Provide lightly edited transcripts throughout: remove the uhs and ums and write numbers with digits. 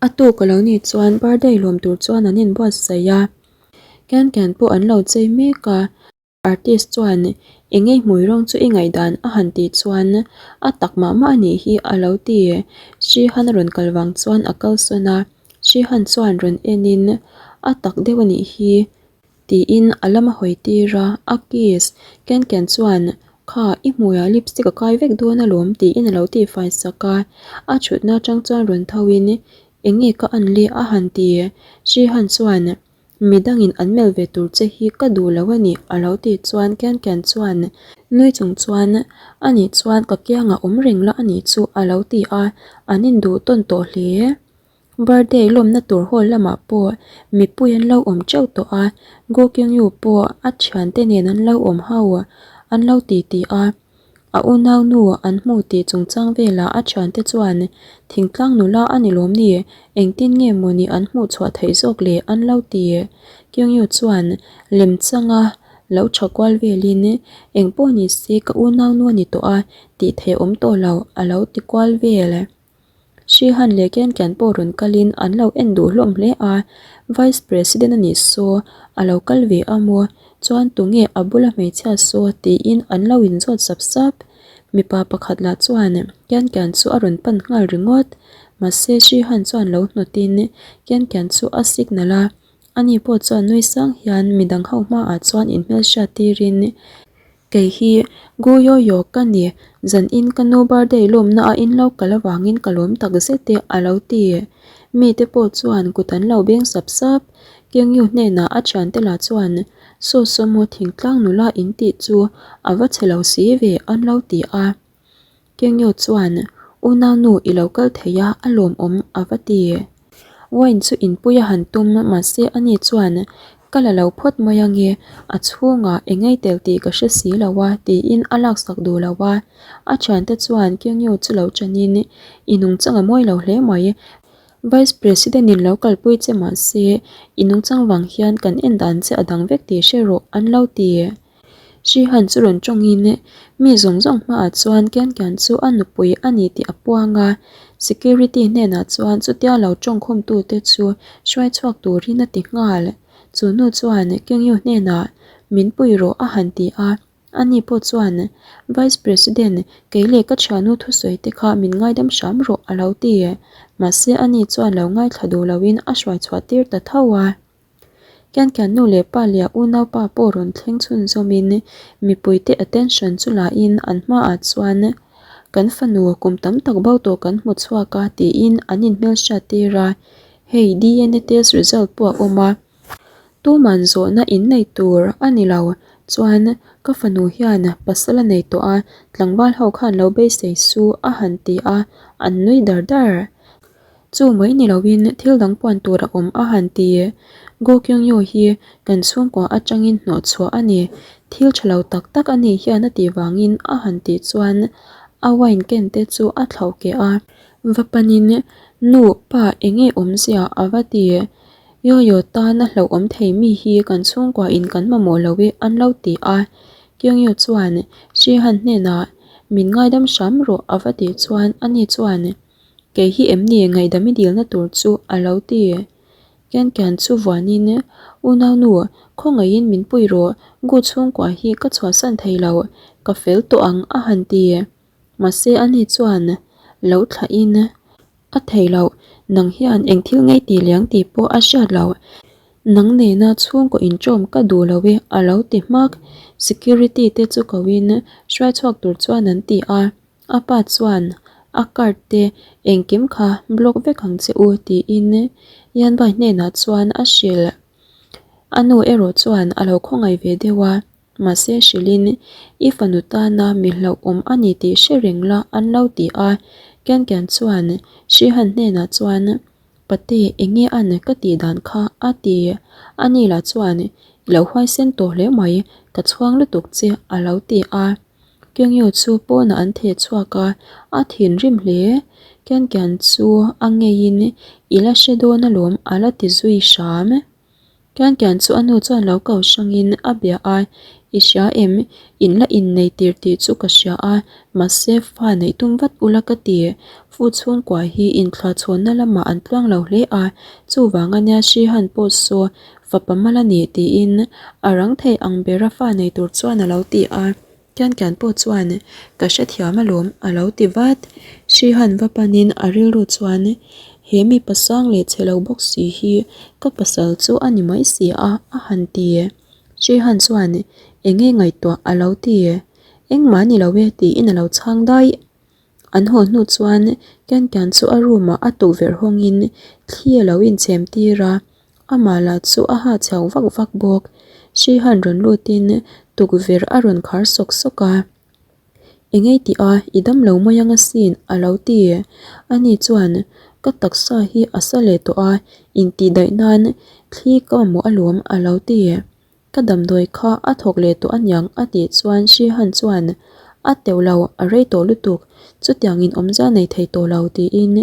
A tuk a lo nih chuan birthday lawm tur chuan an inbuatsaih a, Ken Ken pawh an lo chei mek a. Artist chuan eng nge hmui rawng chu i ngaihdan a han tih chuan a tak mah mah a nih hi a lo ti. Shihan a rawn kal vang chuan a kalsawn a, Shihan chuan rawn enin a tak deuh a nih hi tiin a lam a hawi tir a, a kiss Ken Ken chuan kha i hmuiah lipstick a kai vek dawn alawm tiin a lo tihfai sak a, a thutna atang chuan rawn tho in eng nge ka an le a han ti. Shihan chuan Midangin an melh ve tur che hi ka duh lo a ni a lo tih chuan Ken Ken chuan nui chung chuan a nih chuan ka kiangah awm reng la a nih chu a lo ti a, an induh tawn tawh hle. Birthday lawmna tur hall lamah pawh mipui an lo awm teuh tawh a, Gu Kyung Yu pawh a thiante nen an lo awm ho an lo ti ti a. A unaunu an hmu tih chungchang velah a thiante chuan thingtlang nula a ni lawm ni, engtin nge mawni an hmuh chhuah theih zawk le an lo ti. Kyungyu chuan lemchanga lo tha kual velin engpawh ni se ka unaunu a ni tawh a tih theih awm tawh lo a lo ti kual vel. Hrihan leh Ken Ken pawh rawn kalin an lo en duh hlawm hle a, Vice President a nih saw a lo kal ve a maw? Chuan tunge a bula hmeichhia saw tiin an lo inzawt sap sap. Mipa pakhat lah chuan Ken Ken chu a rawn pan nghal ringawt. Mahse Hrihan chuan lo hnawtin Ken Ken chu a signal a, ani pawh chuan nui sang hian midang ho hmaah chuan inhmelhriat tirin Kei hi Gu Yo Yo ka ni, zan in ka nu birthday lawmna a in lo kal avangin ka lawm tak zet e a lo ti. Mite pawh chuan kut an lo beng sap sap. Kyung Yu hnenah a thiante lah chuan Saw saw maw thingtlang nula in tih chu a va chhe lo si ve an lo ti a. Kengyo chuan, Unaunu i lo kal thei a, a lawmawm a va ti. Wine chu inpui a han tum, mahse ani chuan, Ka la lo phawt mai ange, a chhungah eng ngei tel tih ka hre si lo a, tiin a laksak duh lo a. A thiante chuan Kengyo chu lo chanin, I nungchang a mawi lo hle mai, Vice President in lo kalpui che mahse i nungchang vang hian kan en dan che a dang vek tih hre rawh, an lo ti. Hrihan chu rawn tawngin mi zawng zawng hmaah chuan Kian Kian chu a nupui a ni tih a puang a, security hnenah chuan chutia lo tawngkhawm tute chu hruai chhuak turin a ti nghal. Chu nu chuan Kengyu hnenah min pui rawh a han ti a, ani pawh chuan Vice President kei leh ka thiannu thusawi te kha min ngaidam hram rawh a lo ti. Mahse ani chuan lo ngaithla duh loin a hruai chhuah tir ta tho a. Kian kian nu leh pa leh a unaupa pawh rawn thleng chhunzawmin mipuite attention chu lahin an hmaah chuan kan fanu kum tam tak bo tawh kan hmu chhuak a tiin an inhmelhriat tir a, hei DNA test result pawh a awm a, tuman zawhna innei tur a ni lo chuan ka fanu hian pasal a nei tawh a, tlangval ho khan lo beisei su a han ti a, an nui dar dar. Chu mai ni loin thil dang puan tur a awm a han ti. Gu Kyung Yoo hi kan chhungkua atangin hnawh chhuah a ni. Thil tha lo tak tak a nih hian a tih vangin a han tih chuan a wine ken te chu a thlauh keh a. Va panin nu, pa enge awmzia a va ti. Yo Yo tan a hlauhawm thei mi hi kan chhungkua in kan mamawh lo e an lo ti a. Kyung Yoo chuan Shi Han hnenah min ngaidam hram rawh a va tih chuan ani chuan Kei hi em ni ngaihdam i dilna tur chu a lo ti. Kian kian chu vuanin, Unaunu, khawngaihin min pui rawh, Gu chhungkua hi ka chhuahsan thei lo, ka fel tawh ang a han ti. Mahse ani chuan lo thlahin, A thei loh, nang hian eng thil ngei ti liang tih pawh a hriat loh. Nang nena chhungkaw inṭawm ka duh lo e a lo ti hmak. Security te chu koin hruai chhuak tur chuan an ti a. A pa chuan a card te engkim kha block vek ang che u tiin Yanbai hnenah chuan a hrilh. A nu erawh chuan a lo khawngaih ve deuh a, mahse hrilhin i fanu tana mi hlauhawm a ni tih hre reng la an lo ti a. Kian Kian chuan Shihan hnenah chuan Pate enge an ka tih dan kha a ti. Ani lah chuan i lo huaisen tawh hle mai, ka chhuang lutuk che a lo ti a. Kyungyu chu pawnah an theh chhuak a, a thinrim hle. Kian Kian chu a ngeiin i la hre dawn alawm a la ti zui hram. Kian Kian chu a nu chuan lo ko hrangin a bia a, I hria em? In la innei tir tih chu ka hria a, mahse fa neih tum vat ula ka ti. Fu chhungkua hi inthlahchhawnna lamah an tluang lo hle a, chuvang ania Shihan pawh saw fapa mal a ni tiin a rang thei ang bera fa nei tur chuan a lo ti a. Kiankian pawh chuan ka hrethiam alawm a lo ti vat. Shihan va panin a rilru chuan he mi pasang leh chhe lo bawk si hi ka pasal chu a ni mai si a a han ti. Shihan chuan enge ngaihtuah a lo ti. Engmah a ni lo e tiin a lo chhang daih. An haw hnu chuan Kiankian chu a room ah a tukverh hawngin thli a lo inchhem tir a, amah lah chu a ha chhiau vak vak bawk. Hrihan rawn lutin tukverh a rawn khar sawk sawk a, Engei tih a, i dam lo mai ang asin a lo ti. Ani chuan, Ka taksa hi a sa leh tawh a, intihdaih nan thli ka mamawh alawm a lo ti. Ka damdawi kha a thawk leh tawh aniang a tih chuan Shihan chuan a teuh lo, a rei tawh lutuk, chutiangin awmzia nei thei tawh lo tiin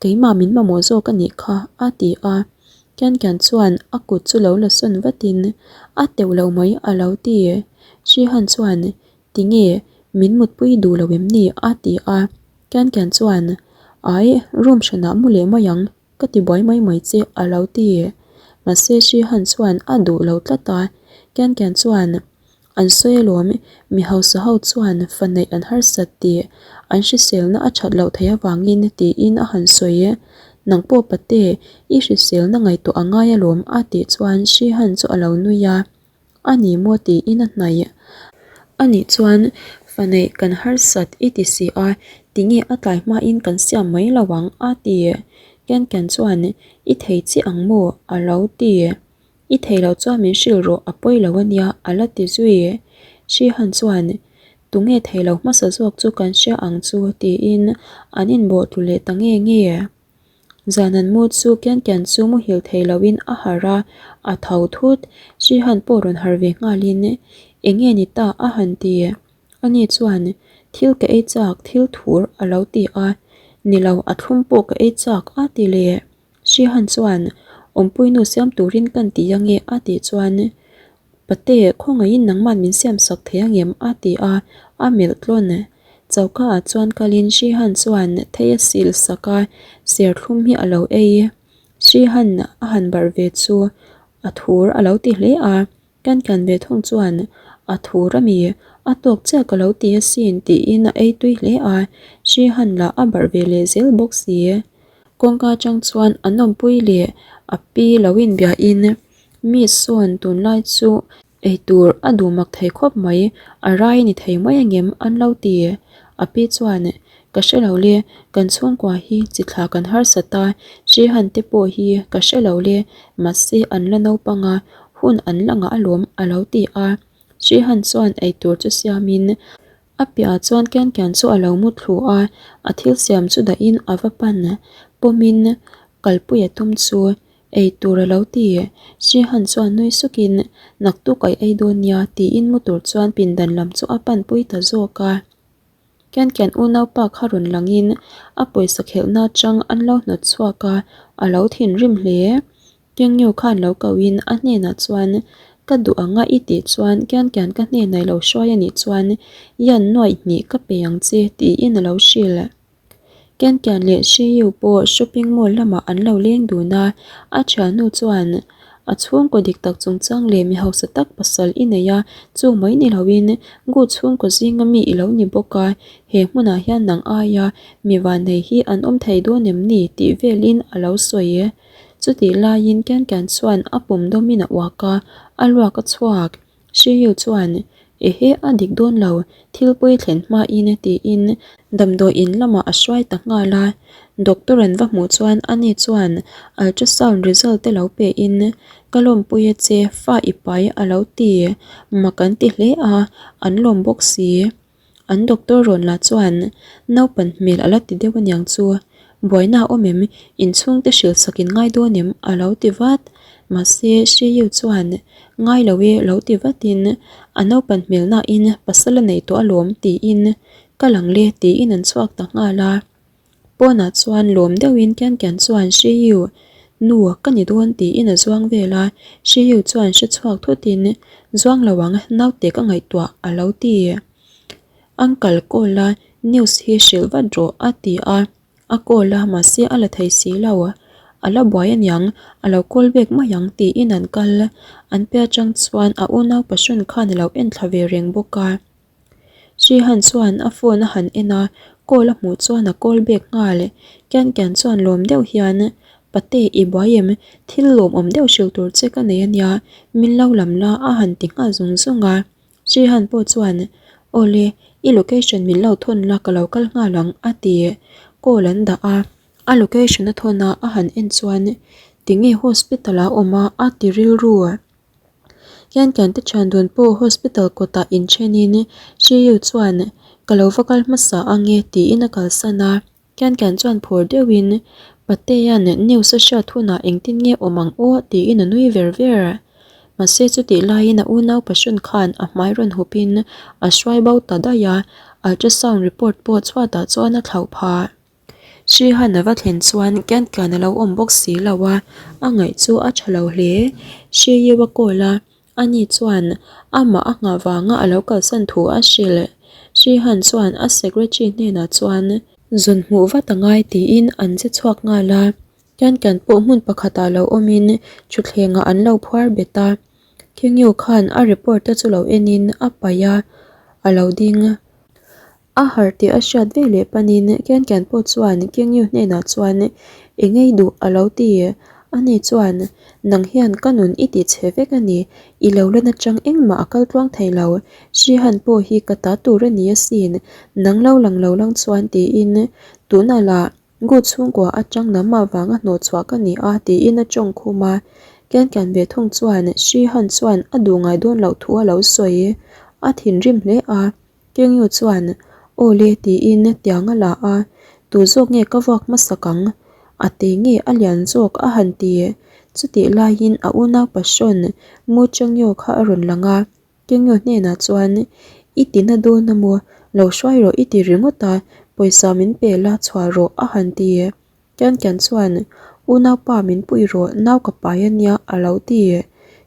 keimah min mamawh zawk a nih kha a ti a. Kian Kian chuan a kut chu lo la sawn vatin a teuh lo mai a lo ti. Shihan chuan tinge min mutpui duh lo em ni a ti a. Kian Kian chuan ai room hranah mu leh mai ang Ka ti buai mai mai che a lo ti. Mahse Shihan chuan a duh lo tlat a, Kian Kian chuan an sawi alawm, mi hausa ho chuan fa neih an harsat tih an hriselna a that loh theih avangin tiin a han sawi. Nang pawh pate, i hriselna ngaihtuah a ngai alawm a tih chuan Shihan chu a lo nui a. A ni maw tiin a hnaih. A nih chuan fa neih kan harsat i ti si a, tinge a tlai hmain kan siam mai lo ang a ti. Ken Ken chuan i thei chiah ang maw a lo ti. I thei loh chuan min hrilh rawh a pawi lo a nia a la ti zui. Shihan chuan tunge thei lo hmasa zawk chu kan hria ang chu tiin an inbawh tlu leh ta nge nge. Zan an mu chu Kian Kian chu muhil thei loin a harh a, a tho thut. Shihan pawh rawn harh ve nghalin, Eng nge ni ta? a han ti. Ani chuan, Thil ka ei chak, thil thur a lo ti a. Ni lo, a thlum pawh ka ei chak a ti leh. Shihan chuan, Awmpuinu siam turin kan ti ange a tih chuan, Pate, khawngaihin nangman min siam sak thei angem? a ti a, a melh tlawn. Choka ah chuan kalin Shihan chuan thei a sil sak a, serthlum hi a lo ei. Shihan a han barh ve chu a thur a lo ti hle a, kan kan ve thung chuan a thur a mi, a tawk chiah ka lo ti asin tiin a ei tui hle a, Shihan lah a barh ve leh zel bawk si. Kawngka atang chuan a nawmpui leh a pi lo inbiahin Mi sawn tunlai chu eitur a duh mak thei khawp mai, a rai ni thei mai angem an lo ti. A pi chuan, Ka hre lo le, kan chhungkua hi chi thla kan harsat a, Shihan te pawh hi ka hre lo le, mahse an la naupang a, hun an la ngah alawm a lo ti a. Shihan chuan eitur chu siamin a piahah chuan Kian Kian chu a lo mu thlu a, a thil siam chu dahin a va pan pawmin kalpui a tum chu Ei tur a lo ti. Shihan chuan nui sukin, Naktuk ai ei dawn nia, tiin mu tur chuan pindan lam chu a panpui ta zawk a. Kian Kian unaupa kha rawn langin a pawisa khelhna atang an lo hnawt chhuak a, a lo thinrim hle. Kengnu khan lo kohin a hnenah chuan, Ka duh anga i tih chuan Kian Kian ka hnenah i lo hruai a nih chuan Yan nuaih hnih ka pe ang che, tiin a lo hrilh. Kian Kian leh Shiyu pawh shopping mall lamah an lo leng dun a, a thiannu chuan a chhungkaw dik tak chungchang leh mi hausa tak pasal i nei a, chu mai ni loin Gu chhungkaw zinga mi i lo ni bawk a, he hmunah hian nang aia mi vannei hi an awm thei dawn em ni tih velin a lo sawi e. Chutih laiin Kian Kian chuan a pum dawmin a uak a, a luak a chhuak. Shiyu chuan, Ehe, a dik dawn lo, thil pawi thlen hmain tiin damdawi in lamah a hruai ta nghal a. Doctor an va hmuh chuan ani chuan ultrasound result te lo pein, Ka lawmpui a che, fa i pai a lo ti. Mak an ti hle a, an lawm bawk si. An doctor rawn lah chuan naupan hmel a la ti deuh aniang chu, Buaina a awm em? Inchhungte hrilh sak in ngai dawn em? a lo ti vat. Mahse, Shiyu chuan ngai lo e lo ti vatin a naupan hmel nain pasal a nei tawh alawm tiin ka lang le tiin an chhuak ta nghal a. Pawnah chuan lawm deuhin Kian Kian chuan Shiyu nu ka ni dawn tiin a zuang vel a, Shiyu chuan hre chhuak thutin zuang lo ang naute ka ngaihtuah a lo ti. Uncle call a news hi hrilh vat rawh a ti a. A call a, mahse a la thei si lo. A la buai aniang, a lo call back mai ang tiin an kal. An pe atang chuan a unau passion khan a lo en thla ve reng bawk a. Srihan chuan a phone a han en a, call a hmuh chuan a call back nghal. Kian Kian chuan lawm deuh hian, Pate, i buai em? Thil lawmawm deuh hrilh tur che ka nei ania, min lo lam la a han ti nghal zung zung a. Srihan pawh chuan, Awle, i location min lo thawn la ka lo kal nghal ang a ti. Call an dah a, a location a thawn a a han en chuan, Tinge hospital ah a awm a? a ti rilru. Hian kan te thian dun pawh hospital kawtah inthenin Shiyu chuan ka lo va kal hmasa ange tiin a kalsan a, Kian Kian chuan phur deuhin Patea'n news a hriat hunah engtin nge awm ang aw tiin a nui ver ver. Mahse chutih laiin a unau passion khan a hmai rawn hupin a hruai bo ta daih a, ultrasound report pawh chhuatah chuan a thlauh phah. Srihan a va thlen chuan Kian Kian a lo awm bawk si lo a, a ngaih chu a tha lo hle. Sriyu a call a, ani chuan amah a nghah vanga a lo kalsan thu a hrilh. Srihan chuan a secretary hnenah chuan zawn hmuh vat a ngai tiin an che chhuak nghal a, Kian Kian pawh hmun pakhatah lo awmin thutthlengah an lo phuar bet a. Kingyu khan a report te chu lo enin a paih a, a lo ding. A harh tih a hriat ve leh panin Kian Kian pawh chuan Kingyu hnenah chuan Eng ei duh a lo ti. Ani chuan, Nang hian ka nun i ti chhe vek a ni, i lo la nachang engmah a kal tluang thei lo, Shihan pawh hi ka ta tur a ni asin, nang lo lang lo lang chuan tiin tunah lah Gu chhungkua atang nangmah vanga hnawhchhuah ka ni a tiin a tawng khum a, Kian Kian ve thung chuan Shihan chuan a duh ngai dawn loh thu a lo sawi. A thinrim hle a. Kengyu chuan, Aw le tiin tiang a la a, Tu zawk nge ka vuak hmasak ang? A te nge a lian zawk a han ti. Chutih laiin a unau passion Mu Chengyu kha a rawn lang a, Kengyu hnenah chuan, I ti na dawn a maw? Lo hruai rawh i ti ringawt a, pawisa min pe la chhuah rawh a han ti. Kian Kian chuan, Unaupa min pui rawh, nau ka pai a nia a lo ti.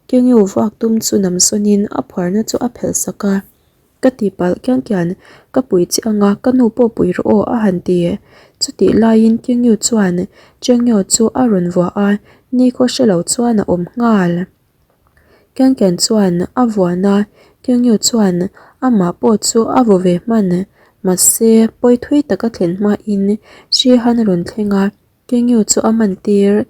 Kengyu vuak tum chu namsawnin a phuarna chu a phelh sak a. Ka ti palh kiang kian, ka pui che anga ka nu pawh pui rawh aw a han ti. Chutih laiin Kengyu chuan Chengyo chu a rawn vuah a, nikhaw hre lo chuan a awm nghal. Kiang kian chuan a vuan a, Kengyu chuan amah pawh chu a vaw ve hman. Mahse, pawi thui taka thlen hmain Shihan a rawn thleng a, Kengyu chu a man tir.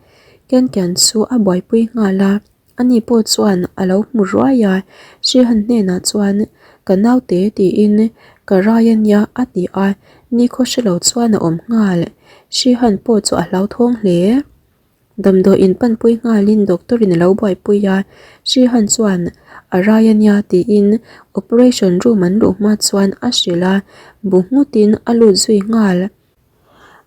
Kian kian chu a buaipui nghal a. Ani pawh chuan a lo hmu ruai a, Shihan hnenah chuan, Ka naute tiin ka rai a nia a ti a, nikhaw hre lo chuan a awm nghal. Shihan pawh chu a hlauthawng hle. Damdawi in panpui nghalin doctor in a lo buaipui a, Shihan chuan a rai a nia tiin operation room an luh hma chuan a hrilh a, bu nghutin a lut zui nghal.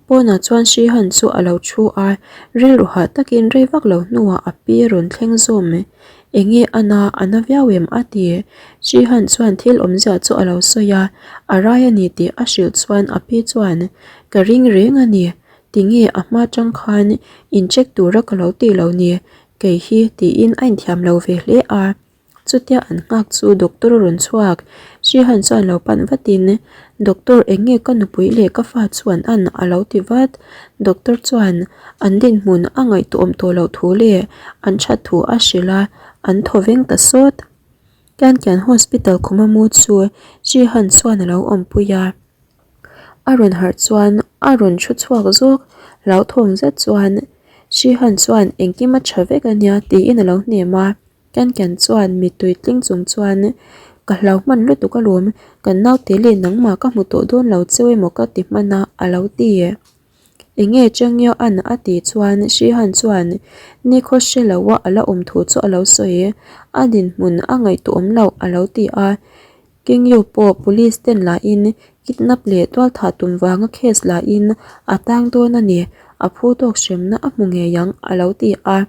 Pawnah chuan Shihan chu a lo thu a, rilru hah takin rei vak lo hnuah a pi rawn thleng zawm. Enge a na, a na viau em? a ti. Shihan chuan thil awmzia chu a lo sawi a, a rai a ni tih a hrilh chuan a pi chuan, Ka ring reng a ni, tinge a hma tang khan incheck tura ka lo tih lo ni, kei hi tiin a inthiam lo ve hle a. Chutia an nghak chu doctor a rawn chhuak. Shihan chuan lo pan vatin, Doctor eng nge ka nupui leh ka fa chuan an a lo ti vat. Doctor chuan an dinhmun a ngaihtuahawm tawh loh thu leh an that thu a hrilh a, an thaw veng ta sawt. Kian Kian Hospital khuma mu chu Shihan chuan a lo awmpui a. A rawn harh chuan a rawn thu chhuak zawk, hlauthawng zet chuan Shihan chuan engkim a tha vek a nia tiin a lo hnem a. Ken Ken chuan mittui tling chung chuan, Ka hlau hman lutuk alawm, kan naute leh nangmah ka hmu tawh dawn lo cheu emaw ka ti hman a, a lo ti. Enge Chengyo an a tih chuan Shihan chuan nikhaw hre loa a la awm thu chu a lo sawi, a dinhmun a ngaihtuah awm loh a lo ti a. Kingyu pawh police ten lahin kidnap leh tualthah tum vanga case lahin a tang dawn a ni, a phu tawk hremna a hmu ngei ang a lo ti a.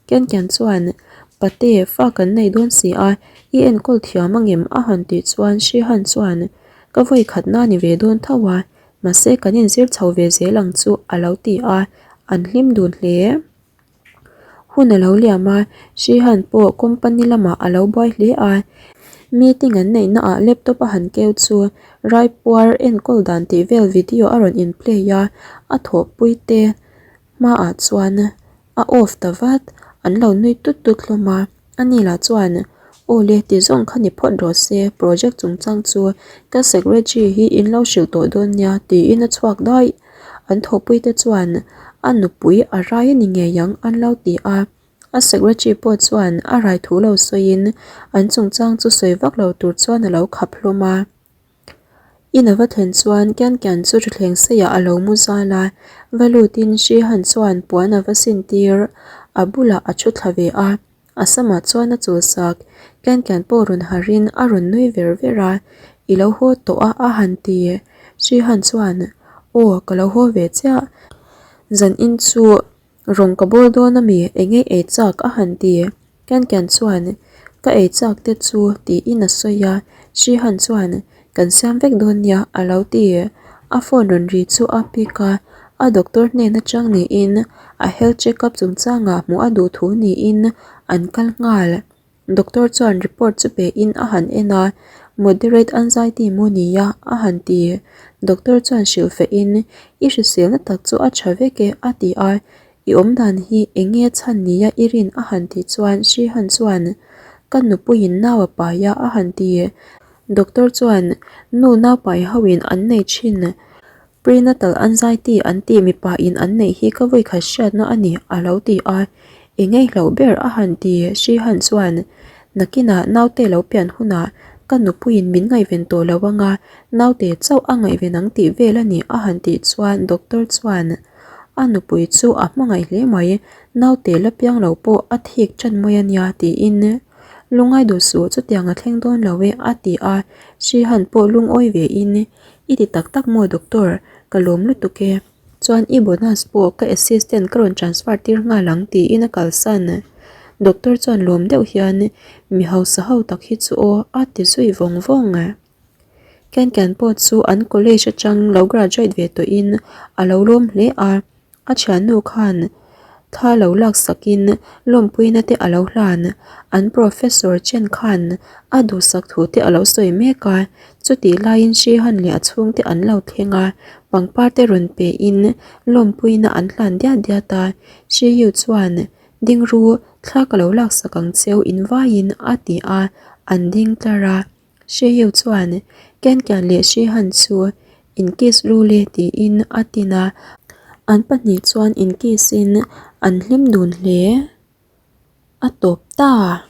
Kian Kian chuan, Pate, fa kan nei dawn si a, i enkawl thiam angem? a han tih chuan Shihan chuan, Ka vawi khatna ni ve dawn tho a, mahse kan inzir chho ve zel ang chu a lo ti a, an hlim dun hle. Hun a lo liam a, Shihan pawh company lamah a lo buai hle a. Meeting an neih naah laptop a han keu chu raipuar enkawl dan tih vel video a rawn in play a, a thawhpui te hmaah chuan a off ta vat. An lo nui tut tut hlawm a, ani lah chuan Aw le ti zawng kha ni phawt rawh se, project chungchang chu ka secretary hi in lo hrilh tawh dawn nia tiin a chhuak daih. An thawhpui te chuan a nupui a rai a ni ngei ang an lo ti a. A secretary pawh chuan a rai thu lo sawiin an chungchang chu sawi vak lo tur chuan a lo khap hlawm a. In a va thlen chuan Kian Kian chu thuthleng seiah a lo mu zal a, va lutin Shihan chuan puan a va sin tir, a bulah a thu thla ve a, a samah chuan a chul sak. Kian Kian pawh rawn harhin a rawn nui ver ver a, I lo haw tawh a a han ti. Shihan chuan, Aw, ka lo haw ve chiah. Zan in chu Rawng ka bawl dawn a mi, eng ei ei chak a han ti. Kian Kian chuan, Ka ei chak te chu tiin a sawi a, Shihan chuan, Kan siam vek dawn nia a lo ti. A phone rawn ri chu a pick a, a doctor hnen atang niin a health check up chungchangah hmuh a duh thu niin an kal nghal. Doctor chuan report chu pe in a han en a, Moderate anxiety maw nia a han ti. Doctor chuan hrilh feh in, I hriselna tak chu a tha vek e a ti a, I awm dan hi eng nge chhan nia i rin a han tih chuan Shihan chuan, Ka nupuiin nau a pai a a han ti. Doctor chuan, Nu nau pai ho in an nei thin. Prenatal anxiety an tih mipa in an neih hi ka vawikhat hriatna a ni a lo ti a, i ngaihloh ber a han ti Shihan chuan nakinah naute lo pian hunah ka nupuiin min ngaihven tawh lo anga naute chauh a ngaihven ang tih vel a ni a han tih chuan doctor chuan a nupui chu a hmangaih hle mai naute la piang lo pawh a thik tan mai a nia tiin lungai duh suh chutiang a thleng dawn lo e a ti a Shihan pawh lungawi ve in I ti tak tak maw doctor, ka lawm lutuk e. Chuan i bonus pawh ka assistant ka rawn transfer tir nghal ang tiin a kalsan. Doctor chuan lawm deuh hian mi hausa ho tak hi chu aw a ti zui vawng vawng. Ken Ken pawh chu an college atang lo graduate ve tawhin a lo lawm hle a. A thiannu khan thla lo laksakin lawmpuina te a lo hlan. An professor chen khan a duhsak thu te a lo sawi mek a, chutih laiin Shihan leh a chhungte an lo thleng a, pangpar te rawn pein lawmpuina an hlan diat diat a. Shiyu chuan, Ding ru, thla ka lo laksak ang cheu invaiin a ti a, an ding tlar a. Hrehiu chuan Ken Kian leh Hrehan chu in kiss ru le tiin a tin a, an pahnih chuan in kiss in an hlim dun hle. A tawp ta.